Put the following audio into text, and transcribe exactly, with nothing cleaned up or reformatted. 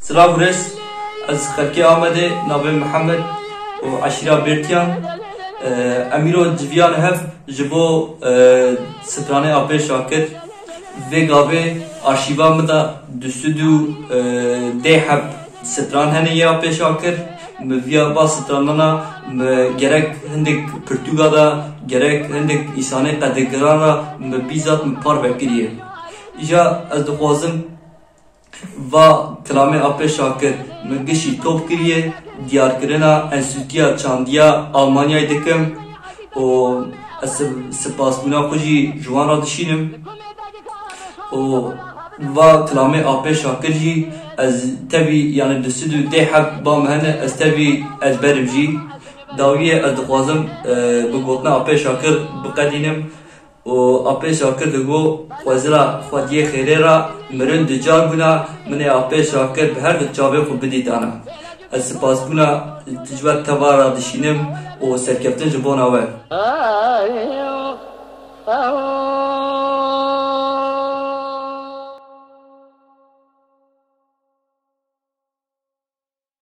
Silav û rêz, ez xelkê Amedê, navê Mihemed û eşîra Bêrtiyan. Em îro civiyan hev ji bo stranê Apê Şakir. Vê gavê arşîva min de du sed û deh heb stran hene yê Apê Şakir. Min viya va stranana min gerek hindik pirtûka de, gerek hindik îsanê qedirgiran re min bîzat min parve kiriye. Îja ez dixwazim va kilamê Apê Şakir min gişî top kiriye, diyarkirina Enstîtuya Çandiya Almanyayê dikim û ez sip- sipasbûna xwe jî ji wan re dişînim. Û va kilamê Apê Şakir jî ez tevî, yani du sed û deh heb ba min hene, ez tevî ezberim jî. Dawiyê ez dixwazim, e, bi gotina Apê Şakir biqedînim. Û Apê Şakir digo, xwezila xwediyê xêrê ra mirin ducar bûna, min ê Apê Şakir bi her du çavê xwe bidîtana. Ez sipasbûna ji we teva ra dişînim û serkeftin ji bona we.